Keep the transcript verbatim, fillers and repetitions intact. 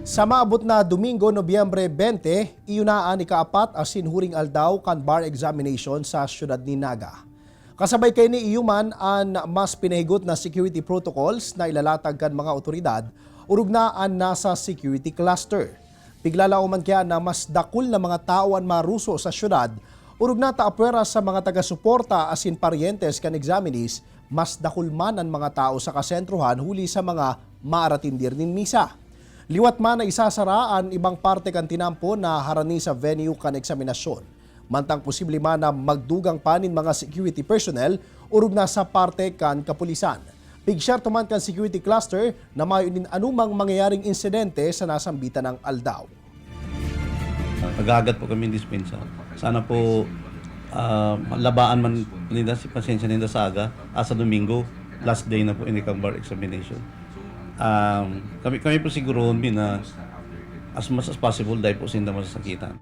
Sa maabot na Domingo, Nobyembre twenty, iyo na an ikaapat asin huring aldaw kan bar examination sa siyudad nin Naga. Kasabay kaini iyo man an mas pinahigot na security protocols na ilalatag kan mga awtoridad, orog na an nasa security cluster. Piglalaoman kaya na mas dakul na mga tawo an maruso sa siyudad, orog na ta apwera sa mga taga-suporta asin paryentes kan examinees, mas dakul man an mga tawo sa kasentrohan huli sa mga maaratindir nin misa. Liwat man na isasara an ibang parte kan tinampo na harani sa venue kan eksaminasyon. Mantang posible man na magdugang pa nin mga security personnel orog na sa parte kan kapulisan. Pigsyerto man kan security cluster na mayo nin anumang mangyayaring insidente sa nasambitan nang aldaw. Naghahagat po kami ng dispensa. Sana po ah, labaan man ninda si pasensya ninda sa aga, ah, sa Domingo, last day na po ini kang bar examination. Um, kami, kami po sigurohon mi na as much as possible dahil po sinda masasakitan.